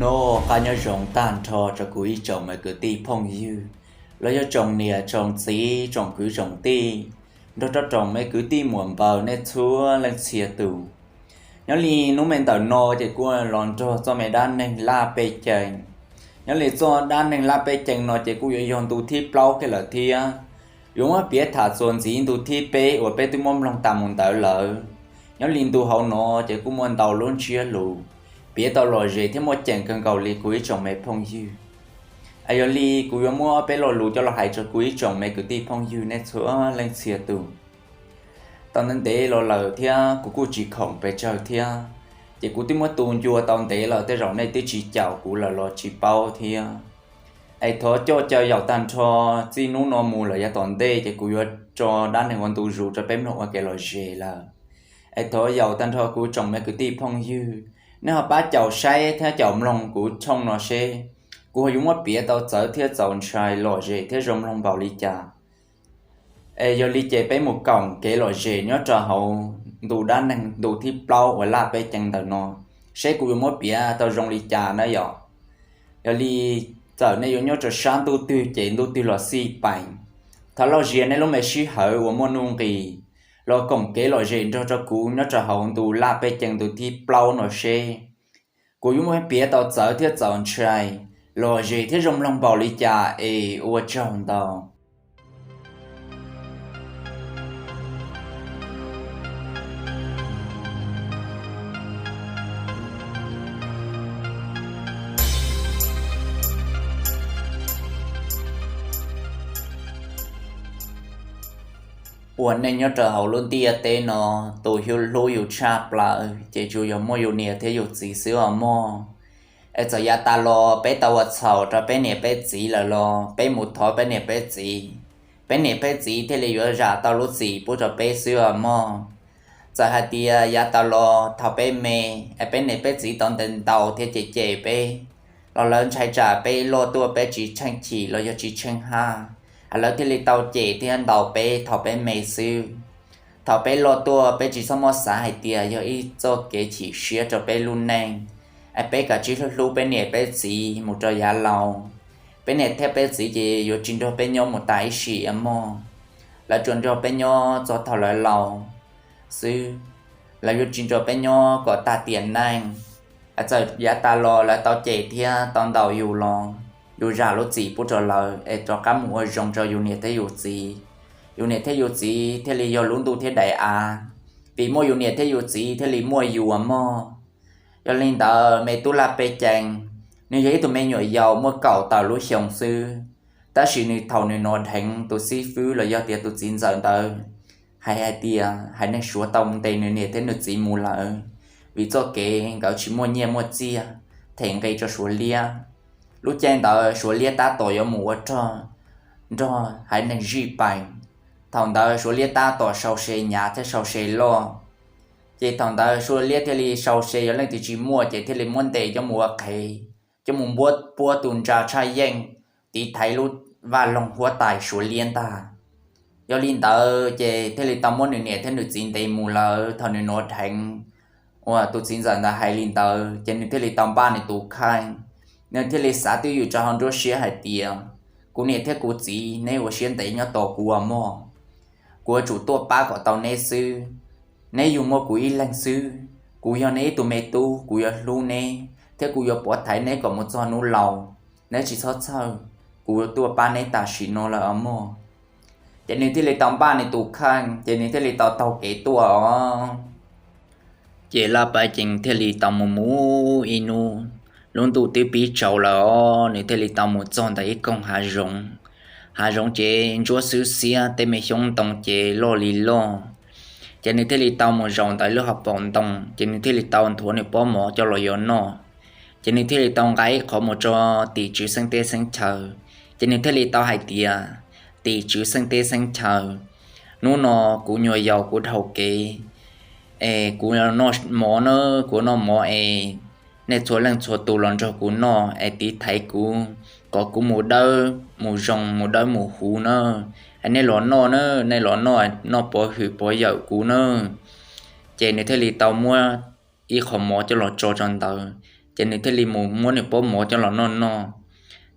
Noj qab nyob zoo tag nrho rau kuv ib tsoom me kwv tij phooj ywg, los yog tsoom niam tsoom txiv tsoom kwv tsoom tij, nrog rau tsoom me kwv tij muam npaws nej txhua leej txhia tus. Nyob li hnub me ntawm no ces kuj los nrog txoj me dab neeg laj pej cees. Nyob li txoj dab neeg laj pej cees no ces kuj yuav yog ntu thib plaub kiag lawm thiab. Yuav muab piav tham txuas ntxiv ntu thib peb uas peb twb muab mloog tas mus ntawd lawm. Nyob li ntu hauv no ces kuj muaj ntau lub ntsiab lus piav tau lom zem thiab muaj ceem kawg nkaus li kuv ib tsoom me phooj ywg. Es yog li kuv yuav muab peb lo lus coj los hais rau kuv ib tsoom me kwv tij phooj ywg nej txhua leej txhia tus. Tau ntev ntev los lawm thiab kuv kuj tsis khoom pes tsawg thiab, ces kuv twb muab tu ncua tau ntev lawm tej zaum nej twb tsis caum kuv lawm los tsis paub thiab. Es thov coj caw yaum tag nrho txij hnub no mus lawm yav tom ntej ces kuv yuav tso dab neeg ua ntu zus rau peb mloog ua kev lom zem lawm. Es thov yaum tag nrho kuv tsoom me kwv tij phooj ywg, nej ho pab caum saib thiab caum mloog kuv tshooj no seb kuv ho yuav muab piav tau txawv thiab txaus ntshai lom zem thiab zoo mloog npaum li cas. Es yog li ces peb mus koom kev lom zem nyob rau hauv ntu dab neeg ntu thib plaub uas laj pej cees ntawm no, seb kuv yuav muab piav tau zoo li cas na yom. Yog li txawm nej yuav nyob rau sab ntuj twg ces ntuj twg los xij peem, thov lauj zias nej lub me sij hawm uas muaj nuj nqis los koom kev lom zem nrog rau kuv nyob rau hauv ntu laj pej cees ntu thib plaub no seb kuv yuav muab piav tau txawv thiab txaus ntshai, lom zem thiab zoo mloog npaum li cas es ua tsaug ntau. Ua neej nyob rau hauv lub ntiaj teb no, tus hlub yus tshaj plaws ces tsuas yog muaj yus niam thiab yus txiv xwb os mog. Es txawm yav tas los peb tau ua txhaum rau peb niam peb txiv lawm los peb mus thov peb niam peb txiv, peb niam peb txiv thiaj li yuav zam tau lub txim pub rau peb xwb os mog. Txawm hais tias yav tas los thaum peb me, es peb niam peb txiv tau ntes ntaus thiab cem cem peb, los lawv ntshai tsam peb loj tuaj peb tsis tsheej chim los yog tsis tsheej haj, es lawv thiaj li tau cem thiab ntaus peb thaum peb me xwb. Thaum peb loj tuaj peb tsis txhob muab xav hais tias yog ib txoj kev chim siab rau peb lub neej, es peb kav tsij hlub hlub peb niam peb txiv mus rau yav laus. Peb niam thiab peb txiv ces yuav tsis nrog peb nyob mus tas ib sim os mog. Lawv tsuas nrog peb nyob txog thaum lawv laus xwb, lawv yuav tsis nrog peb nyob kom tag tiam neej. Txawm yav tas los lawv tau cem thiab tau ntaus yus los yus zam lub txim pub rau lawv es rov qab mus ua zoo rau yus niam thiab yus txiv. Yus niam thiab yus txiv thiaj li yog lub ntuj thiab daim av, vim muaj yus niam thiab yus txiv thiaj li muaj yus os mog. Yog li ntawd me tub laj pej cees, nws yog ib tug me nyuam yaus muaj kaum tawm lub xyoo xwb, tab sis nws thaum nws hnov dheev tus xib fwb los yog tias tus txiv ntxawm ntawd hais hais tias haiv neeg Suav tau ntes nws niam thiab nws txiv mus lawm, vim txoj kev nkawd tsis muaj nyiaj muaj txiaj them nqi rau Suav liab. Lub caij ntawd Suav liab tab tom yuav mus ua rog nrog haiv neeg Zij Pees. Thaum ntawd Suav liab tab tom sau se hnyav thiab sau se loj. Ces thaum ntawd Suav liab thiaj li sau se, yog leej twg tsis muaj ces thiaj li muab ntes coj mus ua qhev, coj mus npuab puab tus ntsa tshaj yeej, tiv thaiv lub vaj loog huab tais Suav liab ntag. Yog li ntawd ces thiaj li tau muab nws niam thiab nws txiv ntes mus lawm. Thaum nws hnov dheev uas tus txiv ntxawm ntawd hais li ntawd ces nws thiaj li tau npaj nws tus kheej. Nws thiaj li xav twj ywm rau hauv nruab siab hais tias, kuv niam thiab kuv txiv, neb ua siab ntev nyob tos kuv os mog. Kuv yuav tsum tuaj pab kom tau neb xwb. Neb yug muaj kuv ib leeg xwb, kuv yog neb ib tug me tub, kuv yuav hlub neb thiab kuv yuav pov thaiv neb kom mus txog hnub laus. Neb tsis txhob txhawj, kuv tuaj pab neb tam sim no lawm os mog. Ces nws thiaj li tau npaj nws tus kheej, ces nws thiaj li tau taug kev tuaj os. Ces laj pej cees thiaj li tau mus mus ib hnub, lub ntuj twb pib tsaus lawm os, nws thiaj li tau mus txog ntawm ib koog hav zoov. Hav zoov ces ntsuab xwb xiab, tej me xyoob ntoo ces loj li loj. Ces nws thiaj li tau mus zaum ntawm lub hauv paus ntoo, ces nws thiaj li tau nthuav nws pob mov coj los yuav noj. Ces nws thiaj li tau nqa ib qho mus rau tim tswv xeeb teb xeeb chaw. Ces nws thiaj li tau hais tias, tim tswv xeeb teb xeeb chaw, hnub no kuv nyuam yaus kuv dhau kev, es kuv noj mov na, kuv noj mov es nej txhua leej txhua tus los nrog kuv noj es tiv thaiv kuv, kom kuv mus dawb mus zoo, mus dawb mus huv na. Es nej los noj na, nej los noj, noj pov hwm pov yawm kuv na. Ces nws thiaj li tau muab ib qho mov coj los tso rau ntawd. ces nws thiaj li mus muab nws pob mov coj los noj noj.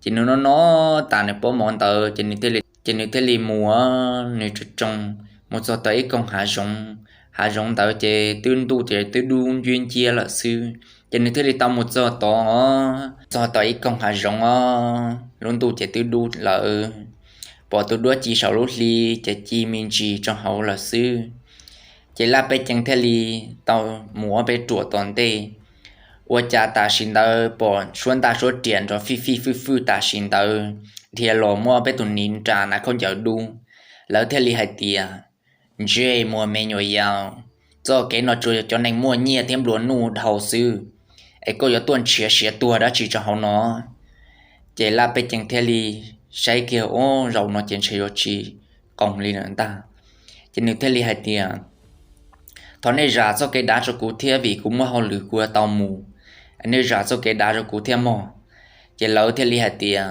Ces nws noj noj tas nws pob mov ntawd ces nws thiaj li, ces nws thiaj li mus, nws tsoo tsoo mus txog tom ib koog hav zoov. Hav zoov ntawd ces twb ntuj ces twb dub nciab nciab lawm xwb. Ces nws thiaj li tau mus txog tod, txog tom ib koog hav zoov os, lub ntuj ces twb dub lawm, pom tus duab ci saum lub hli ces ci me ntsis rau hauv lawm xwb. Ces Laj Pej Cees thiaj li tau mus ob peb ruam tom ntej. Ua cas tam sim ntawd pom suab ntaj suab riam nrov fij fij fwj fwj tam sim ntawd dhia los muaj ob peb tus niv nras hnav khaub ncaws dub. Lawv thiaj li hais tias, Ntsej muag me nyuam yaus, txoj kev no tsuas yog cov neeg muaj nyiaj thiab nplua nuj dhau xwb, es koj yuav tuaj nrhiav siav tuag dab tsi rau hauv no? Ces Laj Pej Cees thiaj li saib kiag, Ub, zaum no ces ntshe yuav tsis qoos li lawm ntag. Ces nws thiaj li hais tias, Thov nej zam txoj kev dav rau kuv thiab, vim kuv muaj hauj lwm kuv yuav tau mus. Nej zam txoj kev dav rau kuv thiab mog. Ces lawv thiaj li hais tias,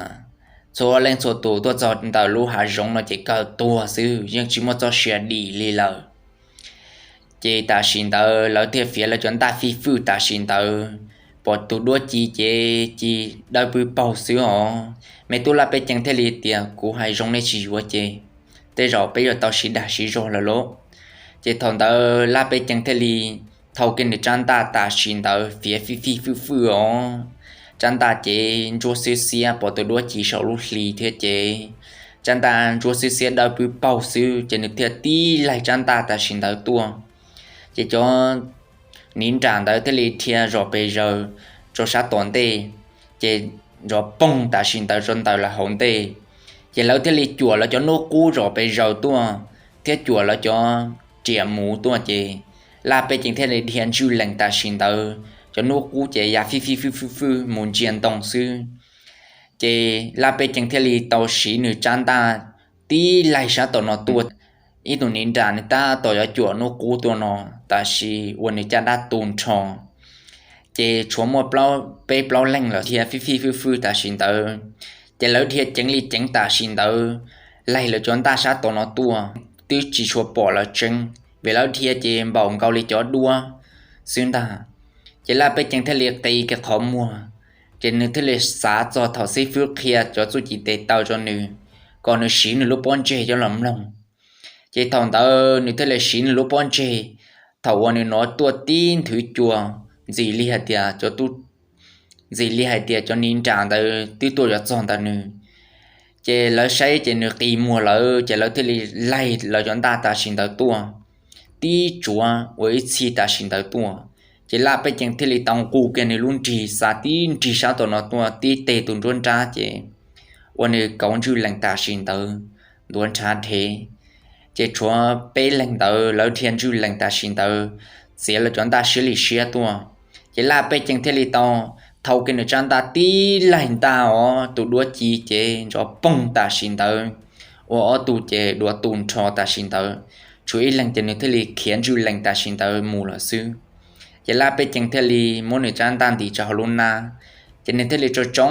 Txhua leej txhua tus tuaj txog ntawm lub hav zoov no ces kawg tuag xwb, yeej tsis muaj txoj sia dim li lawm. Ces tam sim ntawd lawv thiaj fiav lawv cov ntaj fij fwj tam sim ntawd, pom tus duab ci ces ci dawb pwb paug xwb os. Me tub Laj Pej Cees thiaj li tias, Kuv hais zoo nej tsis yuav ces tej zaum peb yuav tau sib dag sib zog lawm lauj. Ces thaum ntawd Laj Pej Cees thiaj li thau kiag nws tsab ntaj tam sim ntawd fiav fij fij fwj fwj os. Tsab ntaj ces ntsuab xiab xiab pom tus duab ci saum lub hli thiab ces tsab ntaj ntsuab xiab xiab dawb pwb paug xwb ces nws thiaj tib laig tsab ntaj tam sim ntawd tuaj. Ces cov niv nras ntawd thiaj li dhia zom pes zaws rau sab tom ntej, ces nrov poog tam sim ntawd rau ntawm lawv hauv ntej. Ces lawv thiaj li cuam lawv cov hnub qub zom pes zaws tuaj thiab cuam lawv cov riam muv tuaj ces Laj Pej Cees thiaj li dhia ntswj lees tam sim ntawd, cov hnub qub ces ya fij fij fwj fwj fwj mus ntsia ntoo xwb. Ces Laj Pej Cees thiaj li tau siv nws tsab ntaj tib laig sab tom no tuaj. Ib tug niv nras nws tab tom yuav cuam hnub qub tuaj no, tab sis ua nws caj dab tu nrho, ces tshuav muaj peb plaub leeg lawm dhia fij fij fwj fwj tam sim ntawd. Ces lawv dhia ceev li ceev tam sim ntawd, laig lawv cov ntaj sab tom no tuaj twb tsis tshua pom lawv tseeb, vim lawv dhia ces npaum nkaus li cov duab xwb ntag. Ces Laj Pej Cees thiaj li qis kiag qhov muag, ces nws thiaj li xav txog thaum xib fwb qhia cov txuj ci tes taw rau nws, kom nws siv nws lub pob ntseg coj los mloog. Ces thaum ntawd nws thiaj li siv nws lub pob ntseg, thaum uas nws hnov tuaj tib nthwv cua, ntxim li hais tias cov tub, ntxim li hais tias cov niv nras ntawd twb tuaj yuav txog ntawm nws. Ces lawv saib ces nws qis muag lawm ces lawv thiaj li laig lawv cov ntaj tam sim ntawd tuaj, tib tsuav ua ib txhij tam sim ntawd tuaj. Ces Laj Pej Cees thiaj li tau nqus kiag nws lub nrig xa tib nrig sab tom no tuaj tib teg tus nruab nrab ces ua nws kauv ntswj lees tam sim ntawd ntuav nrhav dhev. Ces tshuav peb leeg ntawd lawv dhia ntswj lees tam sim ntawd txiav lawv cov ntaj siab li siab tuaj. Ces Laj Pej Cees thiaj li tau thau kiag nws tsab ntaj tib laig ntaj os, tus duab ci ces nrov poog tam sim ntawd, ua ob tug ces duav tu nrho tam sim ntawd. Tshuav ib leeg ces nws thiaj li khiav ntswj lees tam sim ntawd mus lawm xwb. Ces Laj Pej Cees thiaj li muab nws tsab ntaj ntis rau hauv lub hnab, ces nws thiaj li tsoo tsoo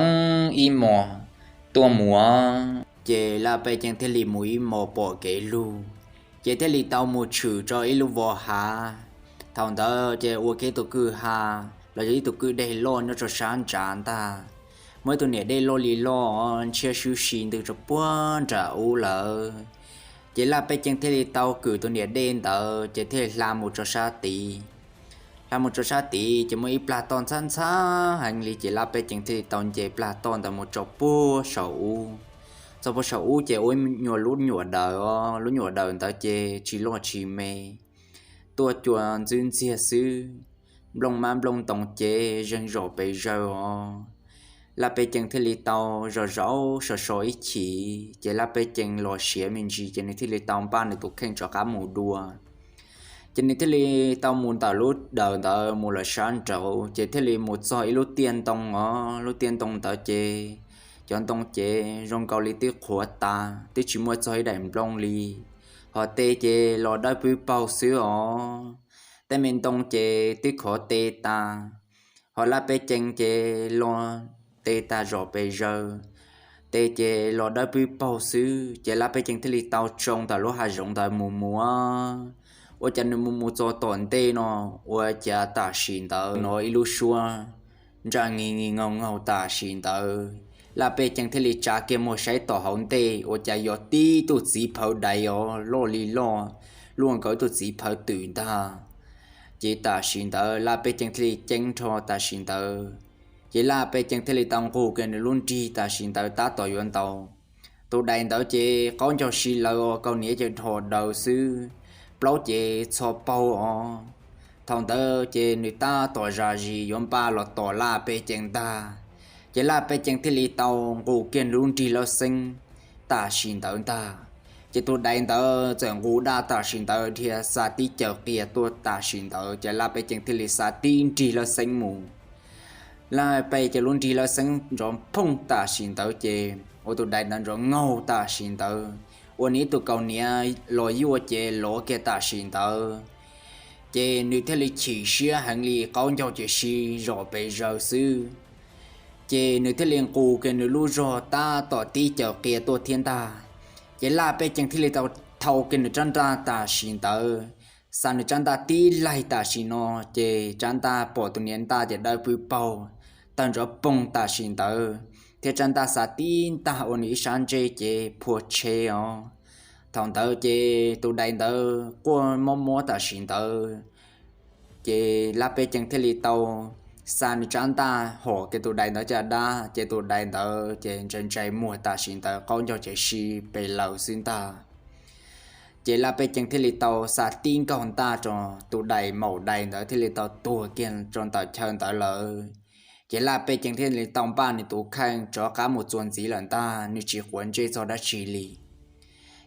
ib hmos tuaj mus. Ces Laj Pej Cees thiaj li mus ib hmos pom kev lug, ces thiaj li tau mus tshwm rau ib lub vos hav. Thaum ntawd ces ua kiag ib tug kwj ha los yog ib tug kwj deg loj nyob rau sab ntsa ntag. Muaj ib tug niam dej loj li loj ntshiab swb si ntws rau puag nram ub lawm. Ces Laj Pej Cees thiaj li tau kwm tus niam dej ntawd ces thiaj li hla mus rau sab tid. Hla mus rau sab tid ces muaj ib plag toj ntxhab ntxhab heev li ces Laj Pej Cees thiaj li tau nce plag toj ntawd mus rau puag saum ub. Txog puag saum ub ces ua ib nyuag lub nyuam daws os, lub nyuam daws ntawd ces tsis loj tsis me, tuaj cua ntxwb ntxiag xwb, nplooj mab nplooj ntoos ces zeeg zom pes zaws os. Laj Pej Cees thiaj li tau zov zov so so ib chim ces Laj Pej Cees los siav me ntsis ces nws thiaj li tau npaj nws tus kheej rov qab mus dua. Ces nws thiaj li tau mus ntawm lub daws ntawd mus lawm sab nraud ces thiaj li mus txog ib lub tiaj ntoo os, lub tiaj ntoo ntawd ces cov ntoo ces zoo nkaus li twb qhuav tas twb tsis muaj txog ib daim nplooj li, ho tes ces los dawb pwb paug xwb os. Tej me ntoo ces twb khov tes tas, ho Laj Pej Cees ces los tes tas zom pes zaws, tes ces los dawb pwb paug xwb ces Laj Pej Cees thiaj li tau tsoo ntawm lub hav zoov ntawd mus mus. Ua cas nws mus mus txog tom ntej no, ua cas tam sim ntawd hnov ib lub suab ntsaj ngig ngig ngaug ngaug tam sim ntawd. Laj Pej Cees thiaj li tsa kiag muag saib tom hauv ntej ua cas yog tib tug txiv phawv dais os, loj li loj, luaj nkaus ib tug txiv phawv twm ntag. Ces tam sim ntawd Laj Pej Cees thiaj li ceeb nrho tam sim ntawd. Ces Laj Pej Cees thiaj li tau nqug kiag nws lub nrig tam sim ntawd tab tom yuav ntaus. Tus dais ntawd ces qaub ncaug si lawv os, kaus hniav ces dhos daws xwb, plaub ces txho paug os. Thaum ntawd ces nws tab tom zam zis yuav npaj los tom Laj Pej Cees ntag. Ces Laj Pej Cees thiaj li tau nqus kiag nws lub nrig lawv xeeb tam sim ntawd ntag. Ces tus dais ntawd txawm nqus daj tam sim ntawd dhia xa tib caws qia tuaj tam sim ntawd, ces Laj Pej Cees thiaj li xa tib nrig lawv xeeb mus. Laj Pej Cees lub nrig lawv xeeb nrov phooj tam sim ntawd ces ua tus dais ntawd nrov ngaug tam sim ntawd, ua nws ib tug kaus hniav los yuaj ces lov kiag tam sim ntawd. Ces nws thiaj li chim siab heev li, qaub ncaug ces si zom pes zaws xwb. Ces nws thiaj li nqus kiag nws lub zog tab tom tib caws qia tuaj thiab ntag. Ces Laj Pej Cees thiaj li tau thau kiag nws rab ntaj tam sim ntawd, xa nws rab ntaj tib laig tam sim no, ces rab ntaj pom tus niam ntaj ces dawb pw paug, tawg nrov poog tam sim ntawd, thiab rab ntaj xa tib ntag ua nws ib sab ntsej ces phua tsheb os. Thaum ntawd ces tus dais ntawd quaj mob mob tam sim ntawd, ces Laj Pej Cees thiaj li tau xa nws rab ntaj hom kiag tus dais ntawd caj dab, ces tus dais ntawd ces ntsais ntsais muag tam sim ntawd qaub ncaug ces si pes lawm xwb ntag. Ces Laj Pej Cees thiaj li tau xa tib nkaug ntaj rau tus dais maum dais ntawd thiaj li tau tuag kiag rau ntawm chaw ntawd lawm. Ces Laj Pej Cees thiaj li tau npaj nws tus kheej rov qab mus txuas ntxiv lawm ntag, nws tsis quav ntsej txog dab tsi li.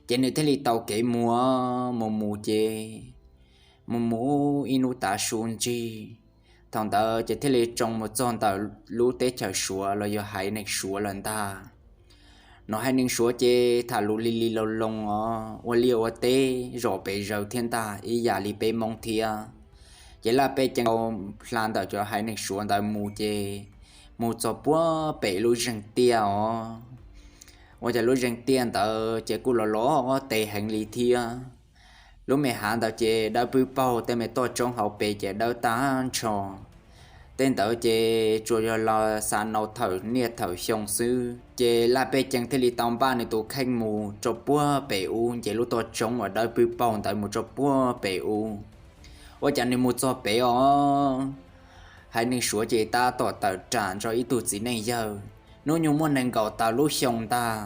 Ces nws thiaj li tau kev mus, mus mus ces mus mus ib hnub tav su ntsig, thaum ntawd ces thiaj li tsoo mus txog ntawm lub teb chaws Suav los yog haiv neeg Suav lawm ntag. No haiv neeg Suav ces tham lus li li loo loo os, ua liaj ua teb zom pes zaws thiab ntag, ib yam li peb Hmoob thiab. Ces Laj Pej Cees hla ntawm cov haiv neeg Suav ntawd mus ces mus txog puag pem lub zeeg tiaj os. Ua cas lub zeeg tiaj ntawd ces kuj los los tes heev li thiab. Lub me hav ntawd ces dawb pw paug, tej me toj roob hauv pes ces dawb tag nrho. Tej ntawd ces tsuas yog los xa nau thawm niaj thawm xyoo xwb. Ces Laj Pej Cees thiaj li tau npaj nws tus kheej mus rau puag pem ub, nce lub toj roob uas dawb pw paug ntawd mus rau puag pem ub. Ua cas nws mus txog pem os, haiv neeg Suav ces tab tom tawm ram nrog ib tug txiv neej yawg, hnub nyoog muaj nees nkaum tawm lub xyoo ntag,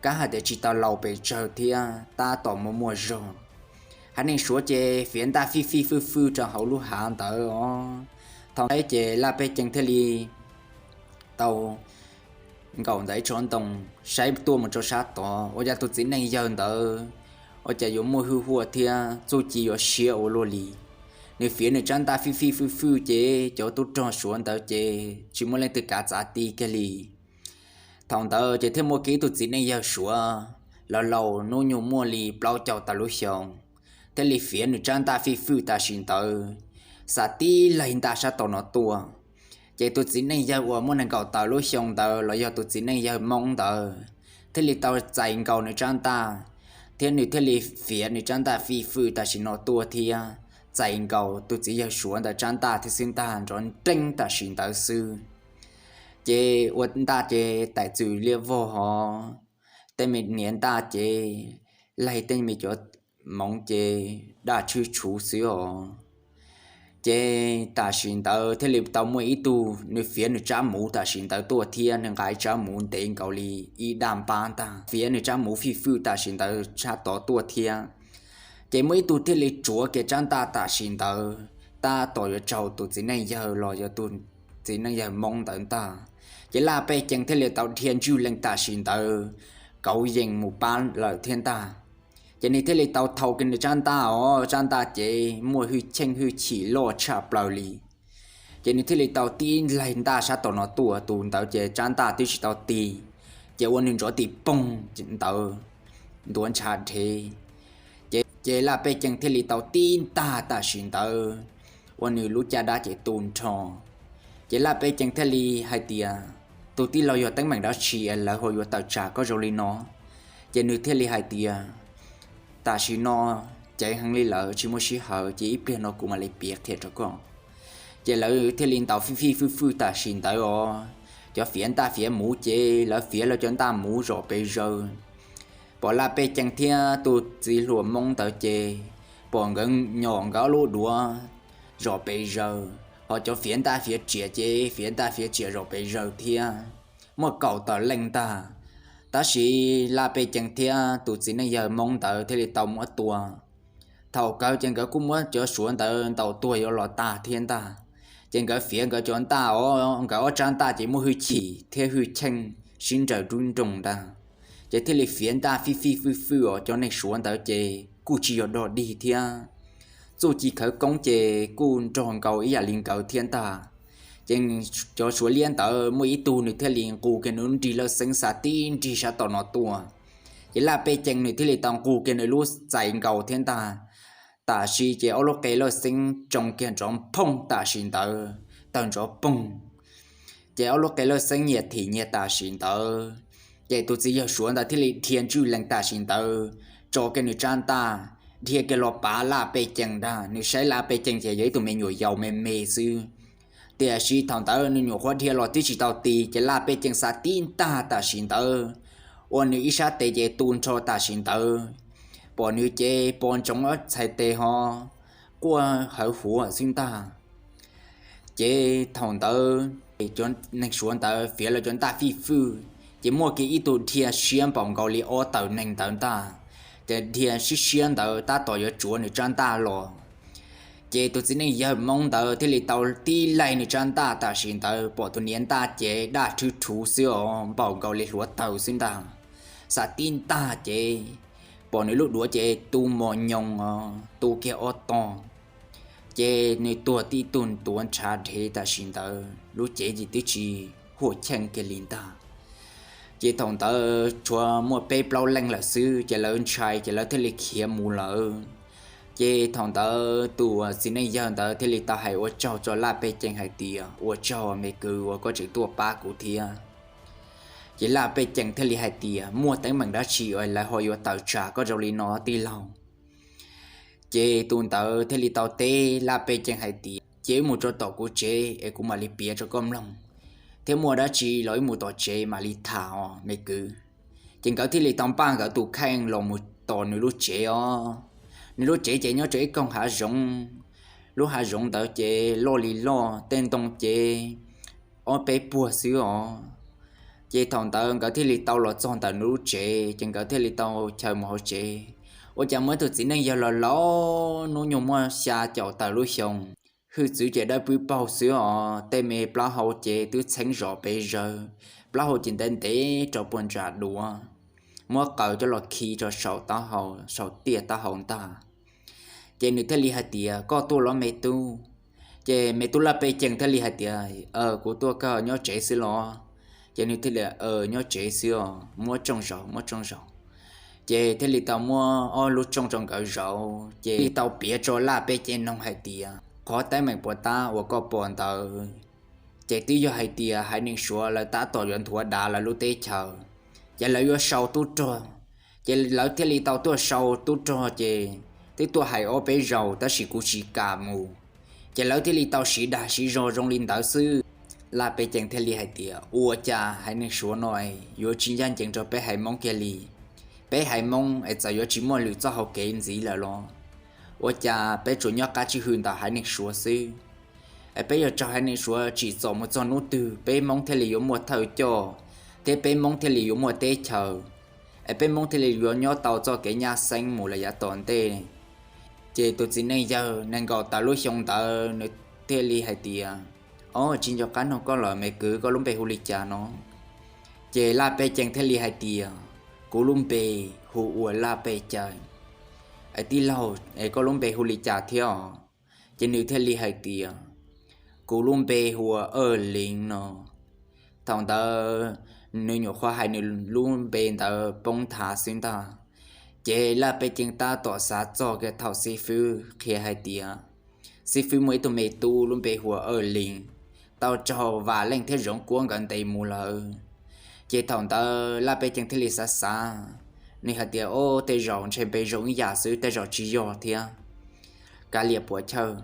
kab hais tias tsis tau laus pes tsawg thiab tab tom muaj muaj zog. Haiv neeg Suav ces fiav ntaj fij fij fwj fwj rau hauv lub hav ntawd os. Thaum ntawd ces Laj Pej Cees thiaj li tau nkaum ntawm ib tsob ntoo saib tuaj mus rau sab tod, ua cas tus txiv neej yawg ntawd ua cas yuav muaj hwj huam thiab txuj ci yuav siab ua luaj li. Nws fiav nws rab ntaj fij fij fwj fwj ces cov tub rog Suav ntawd ces tsis muaj leej twg kav txav ti kiag li. Thaum ntawd ces thiaj muaj kiag ib tug txiv neej yawg Suav laus laus, hnub nyoog muaj li plaub caug tawm lub xyoo, thiaj li fiav nws rab ntaj fij fwj tam sim ntawd, xa tib laig ntaj sab tom no tuaj. Ces tus txiv neej yawg uas muaj nees nkaum tawm lub xyoo ntawd los yog tus txiv neej yawg Hmoob ntawd thiaj li tau txais nkaus nws rab ntaj, thiab nws thiaj li fiav nws rab ntaj fij fwj tam sim no tuaj thiab, txais nkaus tus txiv yawg Suav ntawd rab ntaj thiab xwb ntag, nrov nreeb tam sim ntawd xwb. Ces ua ntaj ces tais txwm liab vog hov, tej me niam ntaj ces laig tej me cov moov ces daj tshwj tshuv xwb os. Ces tam sim ntawd thiaj li tau muaj ib tug, nws fiav nws tsab muv tam sim ntawd tuaj thiab, nws nqa ib tsab muv ntev nkaus li ib daj npab ntag, fiav nws tsab muv fij fwj tam sim ntawd sab tod tuaj thiab. Ces muaj ib tug thiaj li tsuav kiag rab ntaj tam sim ntawd tab tom yuav tsaug tus txiv neej yawg los yog tus txiv neej yawg Hmoob ntawd ntag. Ces Laj Pej Cees thiaj li tau dhia ntswj lees tam sim ntawd kauv yees mus pab lawm thiab ntag. Ces nws thiaj li tau thau kiag nws rab ntaj os, rab ntaj ces muaj hwj cheej hwj chim loj tshaj plaws li. Ces nws thiaj li tau tib laig ntaj sab tom no tuaj, tus ntawd ces rab ntaj twb tsis tau tig, ces ua nws nrov tim poog ntawd ntuav ntshav dhev. Ces Laj Pej Cees thiaj li tau tib ntaj tam sim ntawd ua nws lub caj dab ces tu nrho. Ces Laj Pej Cees thiaj li hais tias, tus tij laug yog teeb meem dab tsi lawv ho yuav tawm tsam koj zoo li no? Ces nws thiaj li hais tias, tam sim no ceev heev li lawm, tsis muaj sij hawm, ces ib pliag no kuv mam li piav qhia rau koj. Ces lawv thiaj li ntaus fij fij fwj fwj tam sim ntawd os. Cov fiav ntaj fiav muv ces lawv fiav lawv cov ntaj muv zom pes zaws. Pom Laj Pej Cees thiab tus txiv hluas Hmoob ntawd ces pom nkawd nyom nkawd ob lub duav zom pes zaws, ho cov fiav ntaj fiav tsiav ces fiav ntaj fiav tsiav zom pes zaws thiab. Muaj kaum tawm leej ntag, tab sis Laj Pej Cees thiab tus txiv neej yawg Hmoob ntawd thiaj li tau muab tua. Thaum kawg ces nkawd kuj muab cov Suav ntawd ntaus tuag yuav los tag thiab ntag. Ces nkawd fiav nkawd cov ntaj os, nkawd ob tsab ntaj ces muaj hwj chim thiab hwj cheej sib nraws dub nroog ntag. Ces thiaj li fiav ntaj fij fij fwj fwj os, cov neeg Suav ntawd ces kuj tsis yog dog dig thiab. Txuj ci khawv koob ces kuj nrog nkaus ib yam li nkawd thiab ntag. Ces cov Suav liab ntawd muaj ib tug nws thiaj li nqus kiag nws lub nrig lawj xeeb xa tib nrig sab tom no tuaj. Ces Laj Pej Cees nws thiaj li tau nqus kiag nws lub txais nkaus thiab ntag. Tam sim ces ob lub qe lawj xeeb tsoo kiag nrov phooj tam sim ntawd, tawg nrov poog. Ces ob lub qe lawj xeeb nyias thim nyias tam sim ntawd. Ces tus txiv yawg Suav ntawd thiaj li dhia ntswj lees tam sim ntawd, tso kiag nws tsab ntaj, dhia kiag los pav Laj Pej Cees ntag. Nws saib Laj Pej Cees ces yog ib tug me nyuam yaus me me xwb. Tiam sis thaum ntawd nws nyuam qhuav dhia los twb tsis tau ti, ces Laj Pej Cees xa tib ntaj tam sim ntawd, ua nws ib sab tes ces tu nrho tam sim ntawd. Pom nws ces pos ntsoov ob txhais tes ho quaj hawv huv xwb ntag. Ces thaum ntawd cov neeg Suav ntawd fiav lawv cov ntaj fij fwj, ces muaj kiag ib tug dhia siab npaum nkaus li ob tawm neeg ntawd ntag. Ces dhia siab siab ntawd tab tom yuav tsuav nws tsab ntaj los. Ces tus txiv neej yawg Hmoob ntawd thiaj li tau tib laig nws tsab ntaj tam sim ntawd, pom tus niam ntaj ces daj rhwv rhuv xwb os, npaum nkaus li hluav taws xwb ntag. Xa tib ntaj ces pom nws lub duav ces tu mos nyoos os, tu kiag ob tog. Ces nws tuag tib tug tuav ntshav dhev tam sim ntawd, lub cev ces twb tsis huaj cheej kiag li ntag. Ces thaum ntawd tshuav muaj peb plaub leej lawm xwb, ces lawv ntshai ces lawv thiaj li khiav mus lawm. Ces thaum ntawd tus txiv neej yawg ntawd thiaj li tau hais ua tsaug rau Laj Pej Cees hais tias, ua tsaug me kwv uas koj tseem tuaj pab kuv thiab. Ces Laj Pej Cees thiaj li hais tias, muaj teeb meem dab tsi lawv ho yuav tawm tsam koj zoo li no tij laug? Ces tus ntawd thiaj li tau teb Laj Pej Cees hais tias, cia wb mus rau tom kuv tsev es kuv mam li piav rau koj mloog, thiab muaj dab tsi los wb mus tom tsev mam li tham os me kwv. Ces nkawd thiaj li tau npaj nkawd tus kheej los mus tom nws lub tsev os. Nws lub tsev ces nyob rau ib koog hav zoov, lub hav zoov ntawd ces loj li loj, tej ntoo ces ob peb puag xwb os. Ces thaum ntawd nkawd thiaj li tau los txog ntawm nws lub tsev, ces nkawd thiaj li tau chaws mus hauv tsev. Ua cas muaj ib tug txiv neej yawg laus laus, hnub nyoog muaj xya caum tawm lub xyoo, hwj txwv ces dawb pwb paug xwb os, tej me plaub hau ces twb txheeb zom pes zaws, plaub hau ces ntev ntev rau puag nram duav, muab qaws coj los khi rau saum taub hau, saum tiaj taub hau ntag. Ces nws thiaj li hais tias, koj tuaj los me tub? Ces me tub Laj Pej Cees thiaj li hais tias, kuv tuaj kawg, nyob tsev xwb los? Ces nws thiaj li, nyob tsev xwb os, muab tsoo zaum, muab tsoo zaum. Ces thiaj li tau muab ob lub tsoo rau nkawd zaum, ces thiaj li tau piav rau Laj Pej Cees noog hais tias, qhov teeb meem puas tab uas koj pom ntawd, ces twb yog hais tias haiv neeg Suav lawv tab tom yuav nthuav dav lawv lub teb chaws, ces lawv yuav sau tub rog, ces lawv thiaj li tau tuaj sau tub rog, ces twb tuaj hais ob peb zaus tab sis kuv tsis kam mus, ces lawv thiaj li tau siv dag siv zog zoo li ntawd xwb. Laj Pej Cees thiaj li hais tias, ua cas haiv neeg Suav no yuav tsis ncaj ncees rau peb haiv Hmoob kiag li? Peb haiv Hmoob es txawm yuav tsis muaj lwm txoj hau kev ntxiv lawm los, ua cas peb tsuas nyob qab tswj hwm ntawm haiv neeg Suav xwb? Es peb yuav raug haiv neeg Suav tsim txom mus txog hnub twg peb Hmoob thiaj li yuav muaj thawj coj, thiab peb Hmoob thiaj li yuav muaj teb chaws, es peb Hmoob thiaj li yuav nyob tau txoj kev nyab xeeb mus lawm yav tom ntej? Ces tus txiv neej yawg nees nkaum tawm lub xyoo ntawd nws thiaj li hais tias, o, tsis nco qab nug koj lawm me kwv, koj lub npe hu li cas no? Ces Laj Pej Cees thiaj li hais tias, kuv lub npe hu ua Laj Pej Cees. Es tij laug, es koj lub npe hu li cas thiab os? Ces nws thiaj li hais tias, kuv lub npe hu ua Aj Leev no. Thaum ntawd nws nyuam qhuav hais nws lub npe ntawd poob nthav xwb ntag, ces Laj Pej Cees tab tom xav txog kiag thaum xib fwb qhia hais tias, xib fwb muaj ib tug me tub lub npe hu ua Aj Leev, tau raug Vam Leej thiab Zoov Kuab nkawd ntes mus lawm. Ces thaum ntawd Laj Pej Cees thiaj li xav xav, nws hais tias, o, tej zaum ntshe npe zoo ib yam xwb, tej zaum tsis yog thiab. Kav liam puas chawj,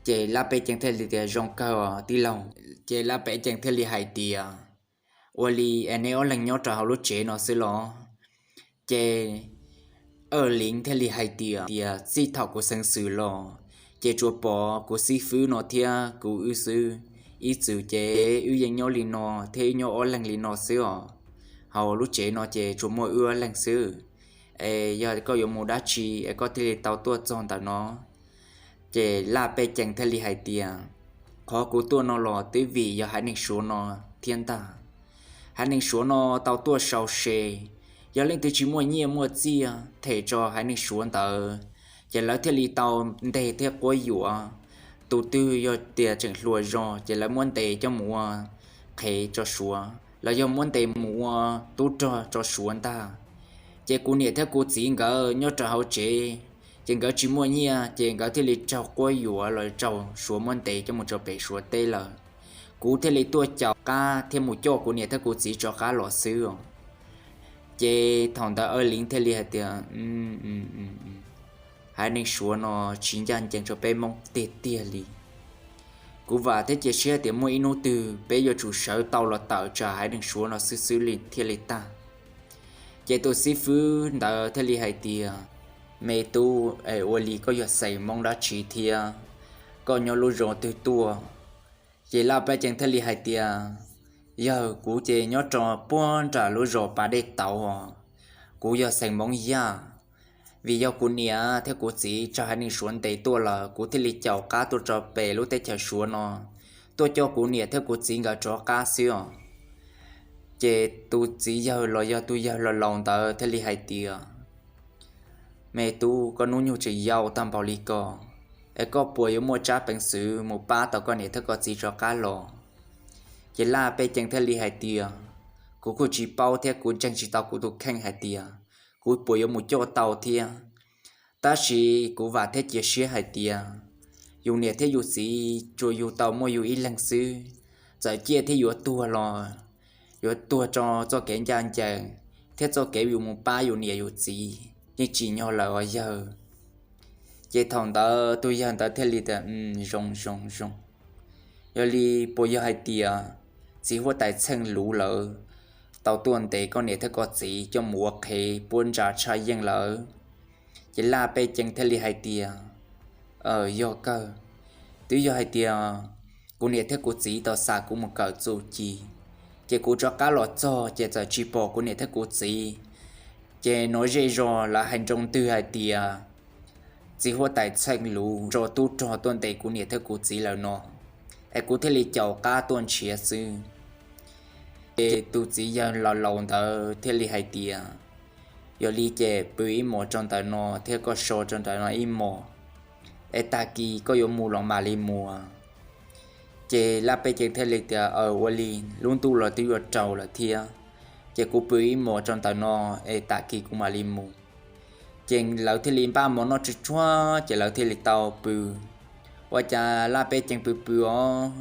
Ces Laj Pej Cees thiaj li tias, Zoo kawg os tij laug. Ces Laj Pej Cees thiaj li hais tias, Ua li es neb ob leeg nyob rau hauv lub tsev no xwb los? Ces Aj Leev thiaj li hais tias, Tias txij thaum kuv xeev xwm los ces tsuas pom kuv xib fwb no thiab kuv wb xwb. Ib txwm ces wb yeej nyob li no thiab wb nyob ob leeg li no xwb os. Hauv lub tsev no ces tsuas muaj wb ob leeg xwb. Es yog koj yuav mus dab tsi es koj thiaj li tau tuaj txog ntawm no? Ces Laj Pej Cees thiaj li hais tias, Qhov kuv tuaj no los twb vim yog haiv neeg Suav no thiab ntag. Haiv neeg Suav no tau tuaj sau se, yog leej twg tsis muaj nyiaj muaj txiaj them rau haiv neeg Suav ntawd, ces lawv thiaj li tau ntes thiab quab yuam. Tus twg yog tias tseem hluas zog ces lawv muab ntes coj mus ua qhev rau Suav, los yog muab ntes mus ua tub rog rau Suav ntag. Ces kuv niam thiab kuv txiv nkawd nyob rau hauv tsev, ces nkawd tsis muaj nyiaj ces nkawd thiaj li raug quab yuam los raug Suav muab ntes coj mus rau pem Suav teb lawm. Kuv thiaj li tuaj caum qab thiab mus coj kuv niam thiab kuv txiv rov qab los xwb os. Ces thaum ntawd Aj Leev thiaj li hais tias, Haiv neeg Suav no tsis ncaj ncees rau peb Hmoob tiag tiag li. Kuv vam thiab cia siab tias muaj ib hnub twg peb yuav tsum sawv tau los tawm tsam haiv neeg Suav no xwb xwb li thiaj li tag. Ces tus xib fwb ntawd thiaj li hais tias, Me tub, es ua li koj yog xeem Hmoob dab tsi thiab? Koj nyob lub zos twg tuaj? Ces Laj Pej Cees thiaj li hais tias, Yawg, kuv ces nyob rau puag nram lub zos Pas Dej Tauv os. Kuv yog xeem Hmoob Yaj. Vim yog kuv niam thiab kuv txiv raug haiv neeg Suav ntes tuaj lawm, kuv thiaj li caum qab tuaj rau pem lub teb chaws Suav no, tuaj coj kuv niam thiab kuv txiv nkawd rov qab xwb os. Ces tus txiv yawg los yog tus yawg laus laus ntawd thiaj li hais tias, Me tub, koj hnub nyoog tseem yau tag npaum li ko, es koj puas yuav muaj tsab peev xwm mus pab tau koj niam thiab koj txiv rov qab los? Ces Laj Pej Cees thiaj li hais tias, Kuv kuj tsis paub thiab kuv ntseeg tsis tau kuv tus kheej hais tias kuv puas yuav mus coj tau thiab. Tab sis kuv vam thiab cia siab hais tias yus niam thiab yus txiv tsuas yug tau muaj yus ib leeg xwb, txawm ciaj thiab yuav tuag los yuav tuag rau txoj kev ncaj ncees thiab txoj kev yus mus pab yus niam yus txiv yeej tsim nyog lawm os yawg. Ces thaum ntawd tus yawg ntawd thiaj li tias, Zoo zoo zoo. Yog li puas yog hais tias txiv huab tais Txheej Luv lawv tau tuaj ntes koj niam thiab koj txiv coj mus ua qhev puab ntsa tshaj yeej lawm? Ces Laj Pej Cees thiaj li hais tias, Yog kawg. Twb yog hais tias kuv niam thiab kuv txiv tau xa kuv mus kawm txuj ci, ces kuv rov qab los txog ces txawm tsis pom kuv niam thiab kuv txiv. Ces no zej zog lawv hais nroo ntwg hais tias txiv huab tais Txheej Luv tso tub rog tuaj ntes kuv niam thiab kuv txiv lawm no, es kuv thiaj li caum qab tuaj nrhiav xwb. Ces tus txiv yawg laus laus ntawd thiaj li hais tias, Yog li ces pw ib hmos rau ntawm no thiab koj so rau ntawm no ib hmos, es tag kis koj yuav mus los mam li mus. Ces Laj Pej Cees thiaj li tias, Aw, ua li, lub ntuj los twb yuav raug lawm thiab, ces kuv pw ib hmos rau ntawm no es tag kis kuv mam li mus. Ces lawv thiaj li npaj mov noj tsuj tsuag ces lawv thiaj li tau pw. Ua cas Laj Pej Cees pw pw os,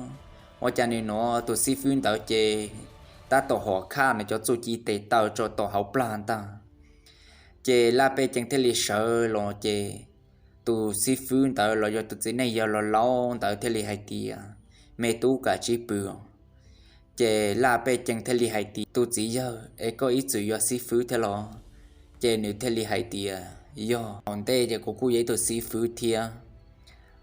ua cas nws hnov tus xib fwb ntawd ces tab tom hom khaj nws cov txuj ci tes taw rau tom hauv plag ntag. Ces Laj Pej Cees thiaj li sawv los ces tus xib fwb ntawd los yog tus txiv neej yawg laus laus ntawd thiaj li hais tias, Me tub, kam tsib pw os. Ces Laj Pej Cees thiaj li hais tias, Tus txiv yawg, es koj ib txwm yog xib fwb thiab los? Ces nws thiaj li hais tias, Yog, tom ntej ces kuv kuj yog ib tug xib fwb thiab,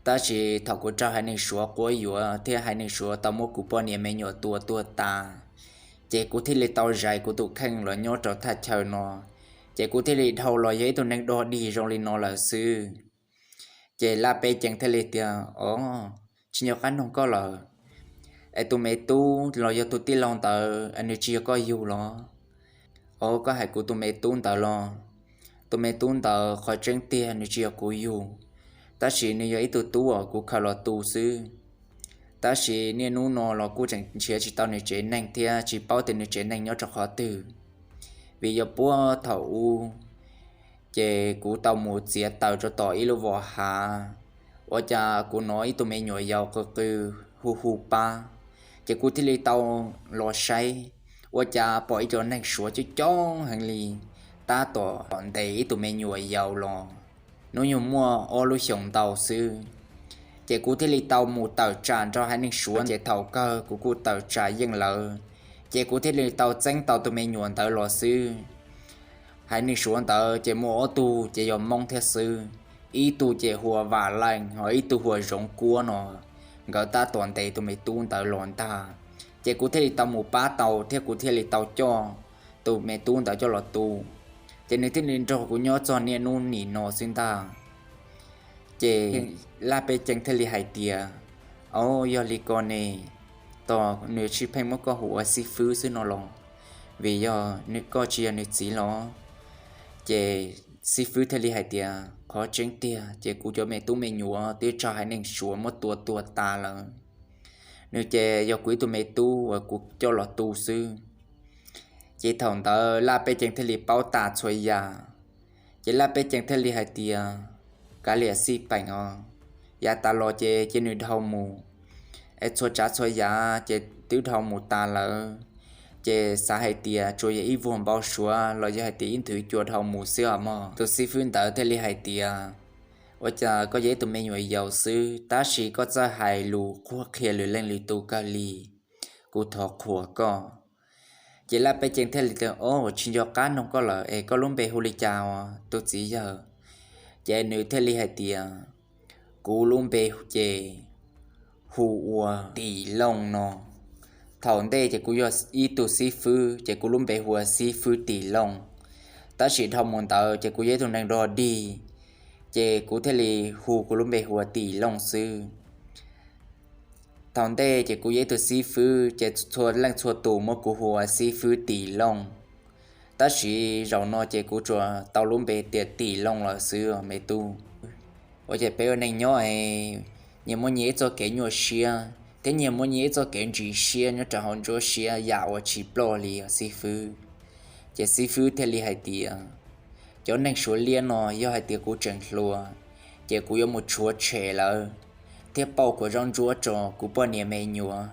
tab sis thaum kuv raug haiv neeg Suav quab yuav thiab haiv neeg Suav tau muab kuv poj niam me nyuam tua tuag tas, ces kuv thiaj li tau zais kuv tus kheej los nyob rau thaj chaw no, ces kuv thiaj li dhau los yog ib tug neeg dog dig zoo li no lawm xwb. Ces Laj Pej Cees thiaj li tias, Os, tsis nco qab nug koj lawm. Es tus me tub los yog tus tij laug ntawd, nws tsis yog koj yug los? Os, koj hais kuv tus me tub ntawd los? Tus me tub ntawd qhov tseeb tiag nws tsis yog kuv yug, tab sis nws yog ib tug tub uas kuv khaws los tu xwb. Tab sis niaj hnub no los kuj tseem nrhiav tsis tau nws tsev neeg thiab tsis paub tias nws tsev neeg nyob rau qhov twg, vim yog puag thaum ub ces kuv tau mus txiav taws rau tom ib lub vos hav, ua cas kuv hnov ib tug me nyuam yaus qw qw hu hu pab, ces kuv thiaj li tau los saib, ua cas pom ib co neeg Suav coob coob heev li tab tom ntes ib tug me nyuam yaus los, hnub nyoog muaj ob lub xyoos ntau xwb. Ces kuv thiaj li tau mus tawm tsam nrog haiv neeg Suav, ces thaum kawg kuv kuj tawm tsam yeej lawv, ces kuv thiaj li tau txeeb tau tus me nyuam ntawd los xwb. Haiv neeg Suav ntawd ces muaj ob tug ces yog Hmoob thiab xwb, ib tug ces hu ua Vam Leej, ho ib tug hu ua Zoov Kuab no. Nkawd tab tom ntes tus me tub ntawd los ntag, ces kuv thiaj li tau mus pab tau thiab kuv thiaj li tau coj tus me tub ntawd coj los tu. Ces nws thiaj li nrog kuv nyob txog niaj hnub nim no xwb ntag. Ces Laj Pej Cees thiaj li hais tias, Au, yog li ko ne, tos nws tsis pheej muab koj hu ua xib fwb xwb no los? Vim yog koj tsis yog nws txiv los? Ces xib fwb thiaj li hais tias, Qhov tseeb tiag ces kuv cov me tub me nyuam twb raug haiv neeg Suav muab tua tuag tas lawm. Nws ces yog kuv ib tug me tub uas kuv coj los tu xwb. Ces thaum ntawd Laj Pej Cees thiaj li paub tas txhua yam. Ces Laj Pej Cees thiaj li hais tias, Kav liam xij peem os, yav tas los ces cia nws dhau mus, es txhua tsav txhua yam ces twb dhau mus tas lawm. Ces xav hais tias tsuas yog ib vuag npau suav los yog hais tias ib nthwv cua dhau mus xwb os mog. Tus xib fwb ntawd thiaj li hais tias, Ua cas koj yog ib tug me nyuam yaus xwb tab sis koj txawj hais lus qhuab qhia lwm leej lwm tus kawg li, kuv thov qhuas koj. Ces Laj Pej Cees thiaj li tias, Au, tsis nco qab noog koj lawm es koj lub npe hu li cas os tus txiv yawg? Ces nws thiaj li hais tias, Kuv lub npe ces hu ua Tim Looj no. Thaum ntej ces kuv yog ib tug xib fwb ces kuv lub npe hu ua xib fwb Tim Looj, tab sis dhau mus ntawd ces kuv yog ib tug neeg dog dig, ces kuv thiaj li hu kuv lub npe hu ua Tim Looj xwb. Thaum ntej ces kuv yog ib tug xib fwb ces txhua leej txhua tus muab kuv hu ua xib fwb Tim Looj, tab sis zaum no ces kuv tsuas tau lub npe tias Tim Looj lawm xwb me tub. Ua ces peb ua neej nyob es nyias muaj nyias ib txoj kev nyuaj siab thiab nyias muaj nyias ib txoj kev ntsis siab nyob rau hauv nruab siab yam uas tsis ploj li os xib fwb. Ces xib fwb thiaj li hais tias, Cov neeg Suav liab no yog hais tias kuv tseem hluas, ces kuv yuav mus tshuav tshem lawv thiab pauj kuv zaub ntsuab rau kuv poj niam me nyuam,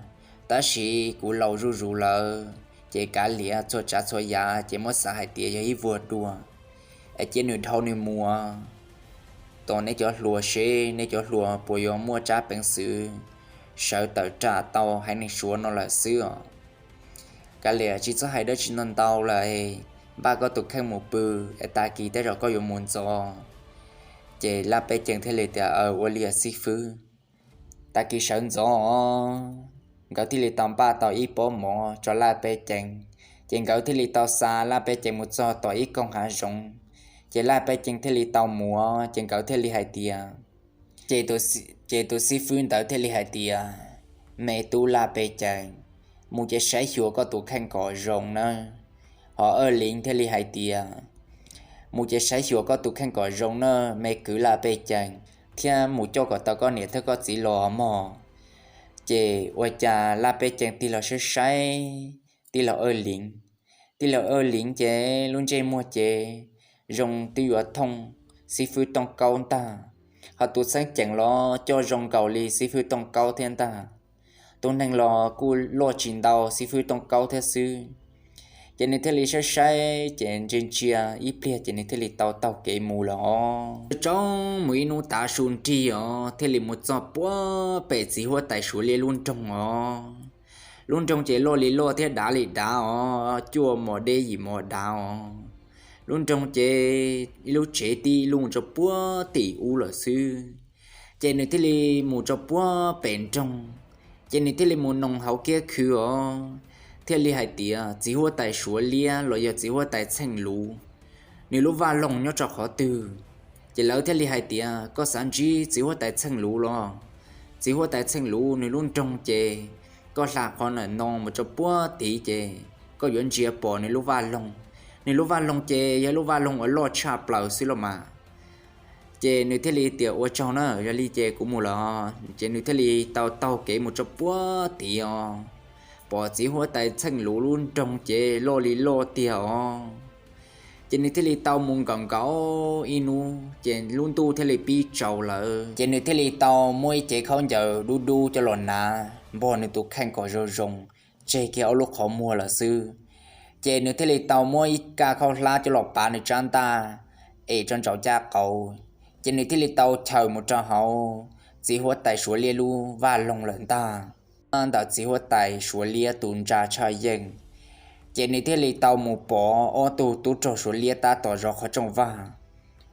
tab sis kuv laus zuj zus lawm ces kav liam txhua tsav txhua yam ces muab xav hais tias yog ib vuag dua, es cia nws dhau nws mus. Tos neb cov hluas seb neb cov hluas puas yuav muaj tsab peev xwm sawv tawm tsam tau haiv neeg Suav no lawm xwb os. Kav liam tsis txhob hais dab tsi ntau ntau lawm, npaj koj tus kheej mus pw, es tag kis tej zaum koj yuav mus ntxov. Ces Laj Pej Cees thiaj li tias, Aw, ua li xib fwb. Tag kis sawv ntxov nkawd thiaj li tau npaj tau ib pob mov rau Laj Pej Cees, ces nkawd thiaj li tau xa Laj Pej Cees mus txog tom ib koog hav zoov. Ces Laj Pej Cees thiaj li tau mus, ces nkawd thiaj li hais tias, ces tus xib fwb ntawd thiaj li hais tias, Me tub Laj Pej Cees, mus ces saib xyuas koj tus kheej kom zoo nawb. Ho Aj Liv thiaj li hais tias, Mus ces saib xyuas koj tus kheej kom zoo nawb me kwv Laj Pej Cees, thiab mus coj kom tau koj niam thiab koj txiv los mog. Ces ua cas Laj Pej Cees tig los saib saib tij laug Aj Liv. Tij laug Aj Liv ces lub ntsej muag ces zoo twb yuav thooj xib fwb Tooj Kaub ntag, ho tus xeeb ceem los coj zoo nkaus li xib fwb Tooj Kaub thiab ntag. Tus neeg los kuj loj tsis ntau xib fwb Tooj Kaub thiab xwb. Ces nws thiaj li saib saib ces ntsia ntsia ib pliag ces nws thiaj li tau taug kev mus lawm os. Tsaus mus ib hnub tav su nrig os thiaj li mus txog puag pem txiv huab tais Suav liab lub nroog os. Lub nroog ces loj li loj thiab dav li dav os, cuaj mos deb yim mos dav os. Lub nroog ces ib lub tsev tib lub mus rau puag tim ub lawm xwb. Ces nws thiaj li mus rau puag pem nroog, ces nws thiaj li mus noog hauv kiab khw os, thiaj li hais tias txiv huab tais Suav liab los yog txiv huab tais Txheej Luv, nws lub vaj loog nyob rau qhov twg. Ces lawv thiaj li hais tias, Koj xav ntsib txiv huab tais Txheej Luv los? Txiv huab tais Txheej Luv nws lub nroog ces koj hla qhov ntawm no mus rau puag tid ces koj yuav ntsia pom nws lub vaj loog. Nws lub vaj loog ces yog lub vaj loog uas loj tshaj plaws xwb los mas. Ces nws thiaj li tias, Ua tsaug na, yog li ces kuv mus lawm. Ces nws thiaj li tau taug kev mus rau puag tid os, pom txiv huab tais Txheej Luv lub nroog ces loj li loj tiag os. Ces nws thiaj li tau mus nkaum nkaum ib hnub ces lub ntuj thiaj li pib tsaus lawm. Ces nws thiaj li tau muab ib cev khaub ncaws dub dub coj los hnav npog nws tus kheej kom zoo zoo, tseg kiag ob lub qhov muag lawm xwb. Ces nws thiaj li tau muab ib kaj khaub hlab coj los pav nws tsab ntaj, es rau ntsaum caj qauv. Ces nws thiaj li tau chaws mus rau hauv txiv huab tais Suav liab lub vaj loog lawm ntag. Ntawm txiv huab tais Suav liab tus ntsa tshaj yeej, ces nws thiaj li tau mus pom ob tug tub rog Suav liab tab tom zov qhov rooj vag.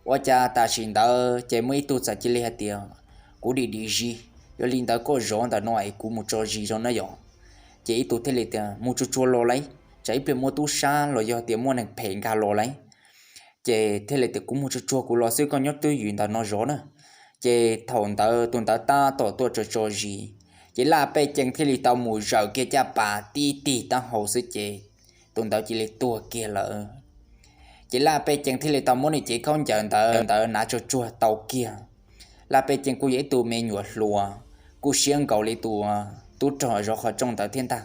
Ua cas tam sim ntawd ces muaj ib tug txawm cia li hais tias, kuv dim dim zis, yog li ntawd koj zov ntawm no es kuv mus tso zis zov na yom. Ces ib tug thiaj li tias, mus tsuag tsuag los lauj, tsam ib pliag muaj tub sab los yog tias muaj neeg phem nkag los lauj. Ces thiaj li tias, kuv mus tsuag tsuag kuv los xwb, koj nyob twj ywm ntawm no zov na. Ces thaum ntawd tus ntawd tab tom tuaj tso tso zis, ces Laj Pej Cees thiaj li tau mus zawm kiag caj pas tib tig taub hau xwb ces tus ntawd cia li tuag kiag lawm. Ces Laj Pej Cees thiaj li tau muab nws cev khaub ncaws ntawd ntawd hnav tsuag tsuag tau kiag. Laj Pej Cees kuj yog ib tug me nyuam hluas, kuj siab nkaus li tus tub rog zov qhov rooj ntawd thiab ntag.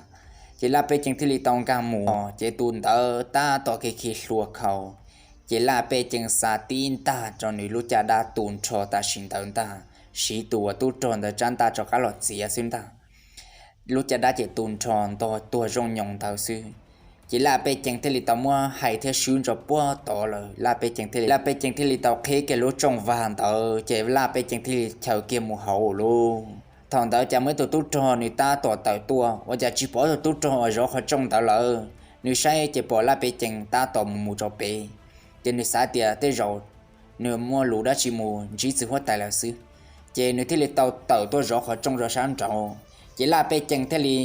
Ces Laj Pej Cees thiaj li tau nkag mus, ces tus ntawd tab tom khi khi hlua khau. Ces Laj Pej Cees xa tib ntag rau nws lub caj dab tu nrho tam sim ntawd ntag, siv tus tub rog ntawd tsab ntaj rov qab los txiav xwb ntag. Lub caj dab ces tu nrho ntog tuag zoo nyoos ntawd xwb. Ces Laj Pej Cees thiaj li tau muab hais thiab swb ntso puag tod lawm, Laj Pej Cees thiaj li, Laj Pej Cees thiaj li tau qhib kiag lub rooj vag ntawd, ces Laj Pej Cees thiaj li chaws kiag mus hauv lauj. Thaum ntawd cas muaj ib tug tub rog nws tab tom tawm tuaj, ua cas tsis pom tus tub rog uas zov qhov rooj ntawd lawm. Nws saib ces pom Laj Pej Cees tab tom mus mus rau pem, ces nws xav tias tej zaum nws muaj lus dab tsi mus ntsib txiv huab tais lawm xwb, ces nws thiaj li tau tawm tuaj zov qhov rooj rau sab nraud. Ces Laj Pej Cees thiaj li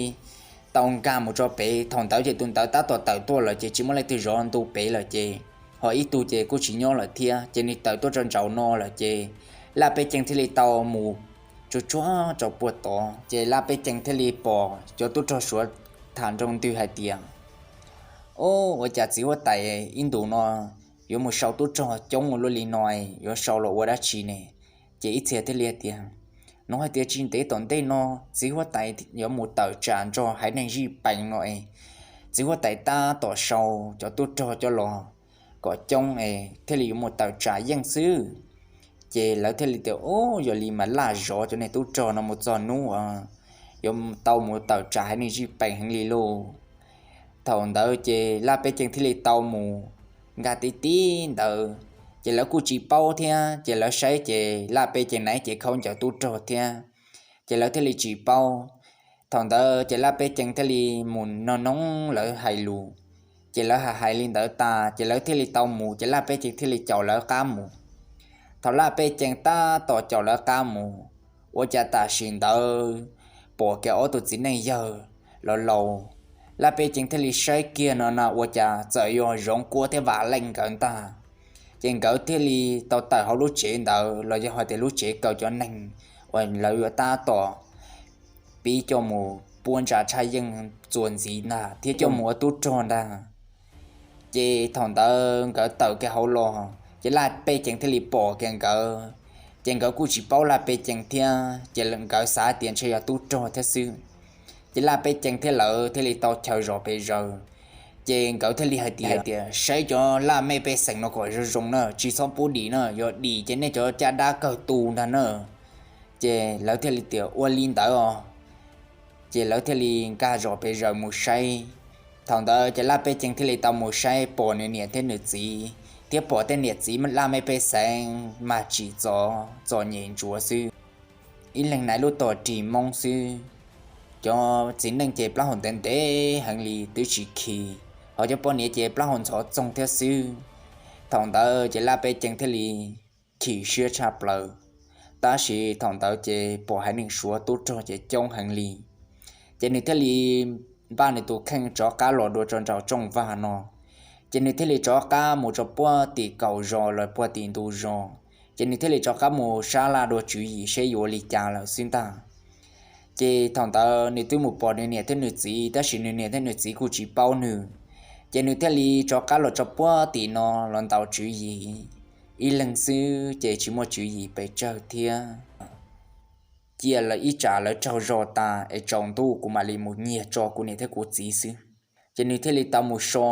tau nkag mus rau pem, thaum ntawd ces tus ntawd tab tom tawm tuaj lawm ces tsis muaj leej twg zov ntu pem lawm ces, ho ib tug ces kuj tsis nyob lawm thiab, ces nws tawm tuaj rau nraud no lawm ces Laj Pej Cees thiaj li tau mus tsuag tsuag rau puag tod, ces Laj Pej Cees thiaj li pom cov tub rog Suav tham nroo ntws hais tias, o, ua cas txiv huab tais ib ntus no yuav mus sau tub rog coob ua luaj li no, yuav sau los ua dab tsi ne? Ces ib txhia thiaj li hais tias, hnov hais tias tsis ntev tom ntej no txiv huab tais yuav mus tawm tsam nrog haiv neeg zij pees no es, txiv huab tais tab tom sau cov tub rog coj los kom coob es thiaj li yuav mus tawm tsam yeej xwb. Ces lawv thiaj li tias, o, yog li mas laj zov cov niag tub rog no mus txog hnub uas yuav tau mus tawm tsam haiv neeg zij pees heev li lauj. Thaum ntawd ces Laj Pej Cees thiaj li tau mus nkag tib tib ntawd, ces lawv kuj tsis paub thiab, ces lawv saib ces Laj Pej Cees hnav cev khaub ncaws tub rog thiab, ces lawv thiaj li tsis paub. Thaum ntawd ces Laj Pej Cees thiaj li mus nug noog lawv hais lus, ces lawv hais hais li ntawd tas ces lawv thiaj li tau mus, ces Laj Pej Cees thiaj li caum lawv qab mus. Thaum Laj Pej Cees tab tom caum lawv qab mus, ua cas tam sim ntawd pom kiag ob tug txiv neej yawg laus laus. Laj Pej Cees thiaj li saib kiag no na ua cas txawm yog Zoov Kuab thiab Vam Leej nkawd ntag. Ces nkawd thiaj li tau tawm hauv lub tsev ntawd los yog hais tias lub tsev kaw cov neeg uas lawv yuav tab tom pib coj mus puab ntsa tshaj yeej txuas ntxiv ntag thiab coj mus ua tub rog ntag. Ces thaum ntawd nkawd tawm kiag hauv los ces Laj Pej Cees thiaj li pom kiag nkawd, ces nkawd kuj tsis paub Laj Pej Cees thiab, ces nkawd xav tias ntshe yog tub rog thiab xwb. Ces Laj Pej Cees thiab lawv thiaj li tau chaw zom pes zaws, ces nkawd thiaj li hais tias, saib cov laj mej pej xeem no kom zoo zoo na, tsis txhob pub dim na, yog dim ces nej cov caj dab kawg tu ntag na. Ces lawv thiaj li tias ua li ntawd os. Ces lawv thiaj li nkag zom pes zaws mus saib. Thaum ntawd ces Laj Pej Cees thiaj li tau mus saib pom nws niam thiab nws txiv, thiab pom tej niam txiv laj mej pej xeem mas tsim txom txom nyem ntsuav xwb, ib leeg hnav lub tog ris moob xwb. Cov txiv neej ces plaub hau ntev ntev heev li twb tsis khi, ho cov poj niam ces plaub hau ntxhov txoog thiab xwb. Thaum ntawd ces Laj Pej Cees thiaj li chim siab tshaj plaws, tab sis thaum ntawd ces pom haiv neeg Suav tub rog ces coob heev li. Ces nws thiaj li npaj nws tus kheej rov qab los dua rau nraum rooj vag no. Ces nws thiaj li rov qab mus rau puag tim kaum zos los puag tim ntug zos, ces nws thiaj li rov qab mus sab laj dua tswv yim seb yuav ua li cas lawm xwb ntag. Ces thaum ntawd nws twb mus pom nws niam thiab nws txiv, tab sis nws niam thiab nws txiv kuj tsis paub nws. Ces nws thiaj li rov qab los rau puag tim no los ntaus tswv yim. Ib leeg xwb ces tsis muaj tswv yim pes tsawg thiab. Cia lawv ib tsam lawv tsaug zog tas es tsaus ntuj kuv mam li mus nyiag tso kuv niam thiab kuv txiv xwb. Ces nws thiaj li tau mus so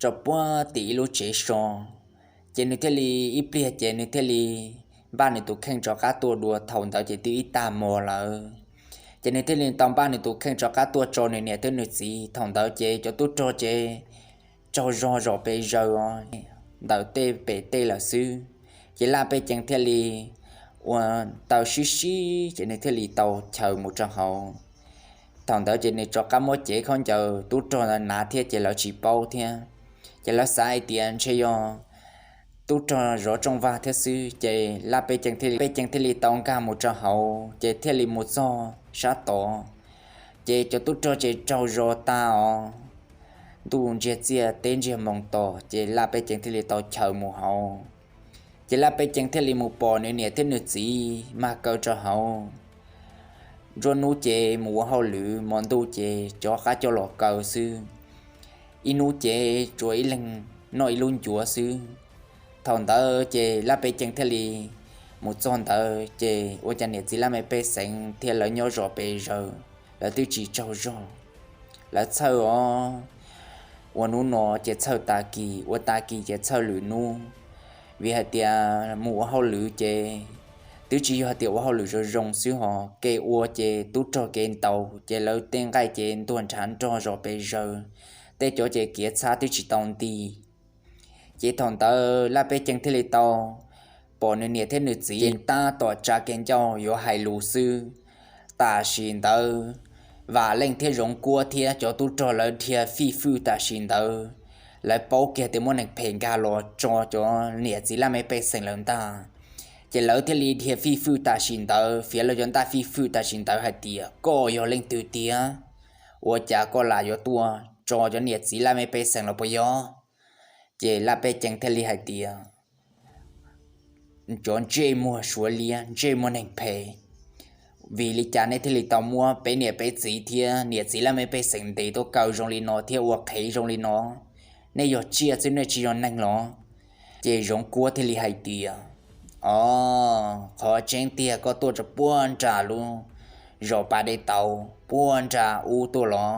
rau puag tim ib lub tsev so. Ces nws thiaj li ib pliag ces nws thiaj li npaj nws tus kheej rov qab tuaj dua, thaum ntawd ces twb ib tag hmo lawm. Ces nws thiaj li tau npaj nws tus kheej rov qab tuaj tso nws niam thiab nws txiv, thaum ntawd ces cov tub rog ces tsaug zog zom pes zaws ntawm tej pem tej lawm xwb. Ces Laj Pej Cees thiaj li ua taw sib sib ces nws thiaj li tau chaws mus rau hauv. Thaum ntawd ces nws rov qab muab cev khaub ncaws tub rog ntawd hnav thiab ces lawv tsis paub thiab. Ces lawv xav hais tias ntshe yog tub rog zov rooj vag thiab xwb, ces Laj Pej Cees thiaj li, Pej Cees thiaj li tau nkag mus rau hauv ces thiaj li mus txog sab tod. Ces cov tub rog ces raug zos tag os, ntuj ntsiag txiaj teb ntsiag moos tos ces Laj Pej Cees thiaj li tau chaws mus hauv. Ces Laj Pej Cees thiaj li mus pom nws niam thiab nws txiv mag kaw rau hauv. Nruab hnub ces mus ua hauj lwm, hmo ntuj ces cov qab coj los kaw xwb. Ib hnub ces tsuas ib leeg noj ib lub ncuav xwb. Thaum ntawd ces Laj Pej Cees thiaj li mus txog ntawd ces ua cas niam txiv laj mej pej xeem thiab lawv nyob zos pes zaws, lawv twb tsis tsaug zog. Lawv txhawj os, ua hnub no ces txhawj tag kis, ua tag kis ces txhawj lwm hnub. Vim hais tias mus ua hauj lwm ces twb tsis yog hais tias ua hauj lwm zoo zoo xwb hos, kev ua ces tub rog kev ntaus ces lawv tej nqaij ces ntuag nrhav nrog zos pes zaws, tej cov ces kiav txhab twb tsis tau nti. Ces thaum ntawd Laj Pej Cees thiaj li tau pom nws niam thiab nws txiv ces tab tom tsa kev ncauj yuav hais lus xwb. Tam sim ntawd Vam Leej thiab Zoov Kuab thiab cov tub rog lawv dhia fij fwj tam sim ntawd, lawv paub kiag tias muaj neeg phem nkag los tso cov niam txiv laj mej pej xeem lawm ntag. Ces lawv thiaj li dhia fij fwj tam sim ntawd, fiav los cov ntaj fij fwj tam sim ntawd hais tias, koj yog leej twg tiag? Ua cas koj lam yuav tuaj tso cov niam txiv laj mej pej xeem los puas yog? Ces Laj Pej Cees thiaj li hais tias, cov ntsej muag suav liab, ntsej muag neeg phem, vim li cas nej thiaj li tau muab peb niam peb txiv thiab niam txiv laj mej pej xeem ntes tuaj kaw zoo li no thiab ua qhev zoo li no? Nej yog tsiaj xwb, nej tsis yog neeg los? Ces Zoov Kuab thiaj li hais tias, os, qhov tseeb tiag koj tuaj rau puag nram lub zos Pas Dej Tauv puag nram ub tuaj los?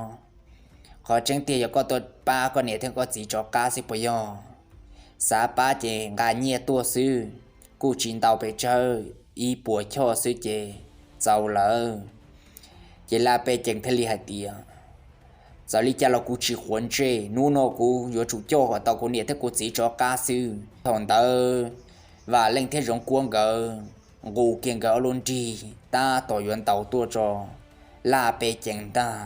Qhov tseeb tiag yog koj tuaj pab koj niam thiab koj txiv rov qab xwb puas yog? Xav pab ces nqa nyiaj tuaj xwb, kuj tsis ntau pes tsawg, ib puas choj xwb ces txaus lawm. Ces Laj Pej Cees thiaj li hais tias, txawm li cas los kuv tsis quav ntsej, hnub no kuv yuav tsum coj kom tau kuv niam thiab kuv txiv rov qab xwb. Thaum ntawd Vam Leej thiab Zoov Kuab nkawd nqus kiag nkawd ob lub nrig tab tom yuav ntaus tuaj rau Laj Pej Cees ntag.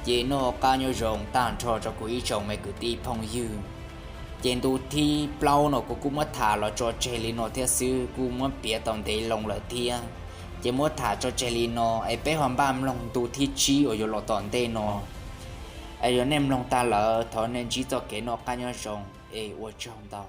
Ces noj qab nyob zoo tag nrho rau kuv ib tsoom me kwv tij phooj ywg. Ces ntu thib plaub no kuv kuj muab tham los tso tseg li no thiab xwb, kuj muab piav tau ntev loo lawm thiab. Ces muab tham tso tseg li no es peb ho npaj mloog ntu thib tsib uas yuav los tom ntej no. Es yog nej mloog tag lawm thov nej ntsib txoj kev noj qab nyob zoo es ua tsaug ntau.